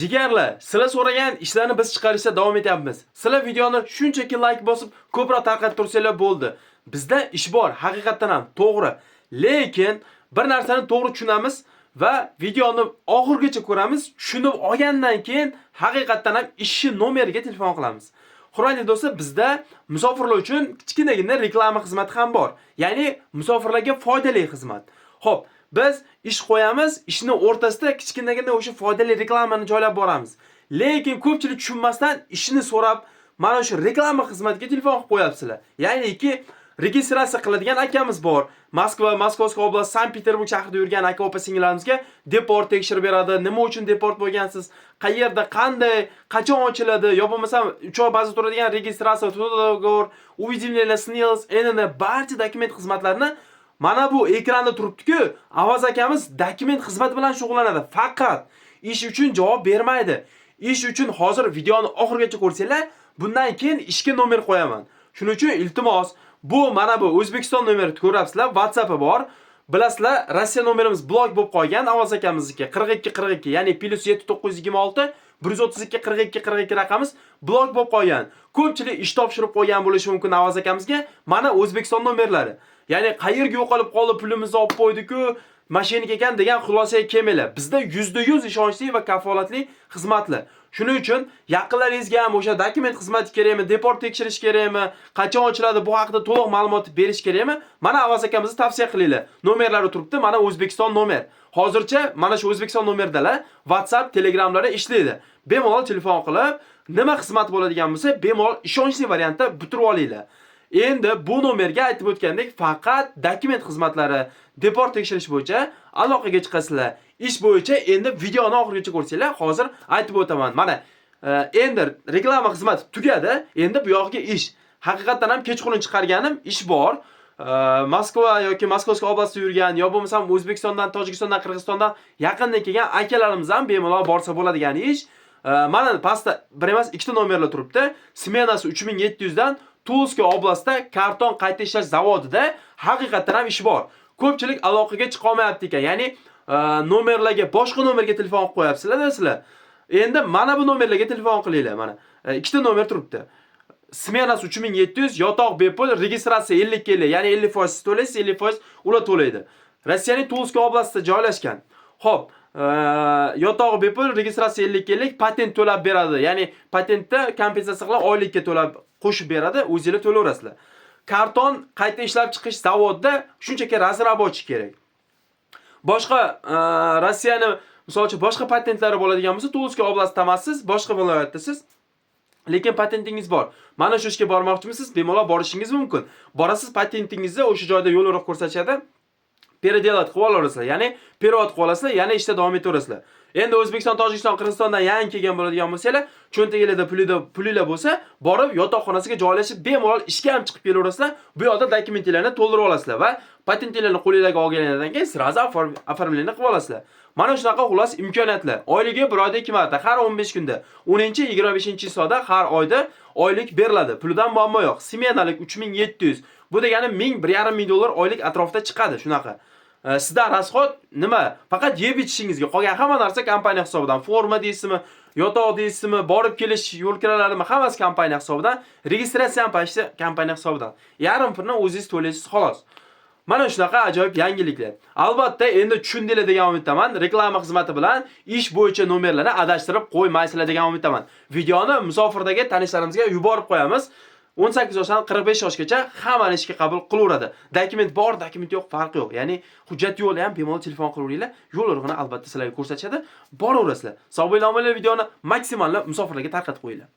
Jigarlar, sizlar so'ragan ishlarni biz chiqarishda davom etyapmiz. Sizlar videoni shunchaki like bosib, ko'proq tarqatib tursanglar bo'ldi. Bizda ish bor, haqiqatdan ham to'g'ri. Lekin bir narsani to'g'ri tushunamiz va videoni oxirigacha ko'ramiz. Tushunib olgandan keyin haqiqatdan ham ishni nomeriga telefon qilamiz. Hurmatli do'stlar, bizda musofirlar uchun kichkinagina reklama xizmati ham bor. Ya'ni musofirlarga foydali xizmat. Xo'p, biz ish qo'yamiz, ishni o'rtasida kichkinagina o'sha foydali reklamani joylab boramiz. Lekin ko'pchilik tushunmasdan ishni so'rab, mana shu reklama xizmatiga telefon qilib qo'yapsizlar. Ya'niki registratsiya qiladigan akamiz bor. Moskva, Московский область, Sankt-Peterburg shahrida yurgan aka opa singillarimizga deport tekshirib beradi. Nima uchun deport bo'lgansiz? Qayerda, qanday, qachon ochiladi? Yo bo'lmasam 3 oy baza turadigan registratsiya, договор, уведомление, СНИЛС, ННН, barcha dokument xizmatlarini mana bu ekranda turibdi-ku. Avaz akamiz dokument xizmati bilan shug'ullanadi. Faqat ish uchun javob bermaydi. Ish uchun hozir videoni oxirigacha ko'rsanglar, bundan keyin ishga nomer qo'yaman. Shuning uchun iltimos, bu mana bu O'zbekiston nomeri ko'ryapsizlar, WhatsAppi bor. Bilasizlar, Rossiya nomerimiz blok bo'lib qolgan Avaz akamizniki 42 42, ya'ni +7 926 132 42 42 raqamimiz blok bo'lib qolgan. Ko'pchilik ish topshirib qo'ygan bo'lishi mumkin Avaz akamizga. Mana O'zbekiston nomerlari. Ya'ni qayerga yo'qolib qoldi, pulimizni olib qo'ydi-ku, мошенник ekan degan xulosaga kelmanglar. Bizda 100% ishonchli va kafolatli xizmatlar. Shuning uchun yaqinlaringizga ham o'sha dokument xizmati kerakmi, deport tekshirish kerakmi, qachon ochiladi, bu haqida to'liq ma'lumot berish kerakmi? Mana Avaz akamizni tavsiya qilinglar. Nomerlari turibdi, mana O'zbekiston nomer. Hozircha mana shu O'zbekiston nomerdalar WhatsApp, Telegramlari ishlaydi. Bemalol telefon qilib, nima xizmat bo'ladigan bo'lsa, bemalol ishonchli variantda bitirib olinglar. Endi bu nomerga aytib o'tgandek, faqat dokument xizmatlari, deport tekshirish bo'yicha aloqaga chiqasizlar. Ish bo'yicha endi videoni oxirigacha ko'rsanglar, hozir aytib o'taman. Mana endi reklama xizmati tugadi, endi bu yog'iga ish. Haqiqatdan ham kechqurun chiqarganim ish bor. Moskva yoki Московский область da yurgan, yo bo'lmasam O'zbekistondan, Tojikistondan, Qirg'izistondan yaqinda kelgan akalarimiz ham bemalol borsa bo'ladigan ish. Mana pastda bir emas, ikkita nomerlar turibdi. Smenasi 3700 dan Тульский область da karton qayta ishlash zavodida haqiqatdan ham ish bor. Ko'pchilik aloqaga chiqa olmayapti ekan. Ya'ni nomerlarga, boshqa nomerga telefon qilib qo'yapsizlar sizlar. Endi mana bu nomerlarga telefon qilinglar mana. Ikkita nomer turibdi. Smenasi 3700, yotoq bepul, registratsiya 50 50, ya'ni 50% siz to'laysiz, 50% ular to'laydi. Rossiyaning Тульский область ida joylashgan. Xo'p, yotog'i bepul, registratsiya 50 50, patent to'lab beradi. Ya'ni patentda kompensatsiya qilib oylikka to'lab qo'shib beradi, o'zinglar to'layverasizlar. Karton qayta ishlab chiqish zavodida shunchaki разнорабочий kerak. Boshqa Rossiyani misol uchun boshqa patentlari bo'ladigan bo'lsa, Тульский область da emassiz, boshqa viloyatdasiz. Lekin patentingiz bor. Mana shu ishga bormoqchimisiz? Bemalol borishingiz mumkin. Borasiz, patentingizni o'sha joyda yo'l o'riq ko'rsatishadi. Переделать qilib olaverasizlar. Ya'ni перевод qilib olasizlar, yana ishda davom etaverasizlar. Endi O'zbekiston, Tojikiston, Qirg'izistondan yangi kelgan bo'ladigan bo'lsanglar, cho'ntagingizda pulinglar bo'lsa, borib yotoqxonasiga joylashib, bemalol ishga ham chiqib kelaverasizlar. Bu yoqda dokumentlarni to'ldirib olasizlar va patentinglarni qo'lingizga olganingizdan keyin сразу оформление qilib olasizlar. Mana shunaqa xullas imkoniyatlar. Oyligi bir oyda 2 marta, har 15 kunda. 10-25-soda har oyda oylik beriladi. Pulidan muammo yo'q. Smenalik 3700. Bu degani 1000, 1,5 ming dollar oylik atrofida chiqadi shunaqa. Sizdan расход nima? Faqat yeb ichishingizga, qolgan hamma narsa kompaniya hisobidan. Forma deysizmi, yotoq deysizmi, borib kelish yo'l kiralarimi, hammasi kompaniya hisobidan. Registratsiya ham почти kompaniya hisobidan. Yarim pulni o'zingiz to'laysiz xolos. Mana shunaqa ajoyib yangiliklar. Albatta, endi tushundinglar degan umiddaman. Reklama xizmati bilan ish bo'yicha nomerlarni adashtirib qo'ymaysizlar degan umiddaman. Videoni musofirdagi tanishlarimizga yuborib qo'yamiz. 18 yoshdan 45 yoshgacha hammani ishga qabul qilaveradi. Dokument bor, dokument yo'q, farqi yo'q. Ya'ni hujjat yo'li ham bemalol telefon qilaveringlar. Yo'l o'rig'ini albatta sizlarga ko'rsatishadi. Boraverasizlar. Sog' bo'linglar, videoni maksimal musofirlarga tarqatib qo'yinglar.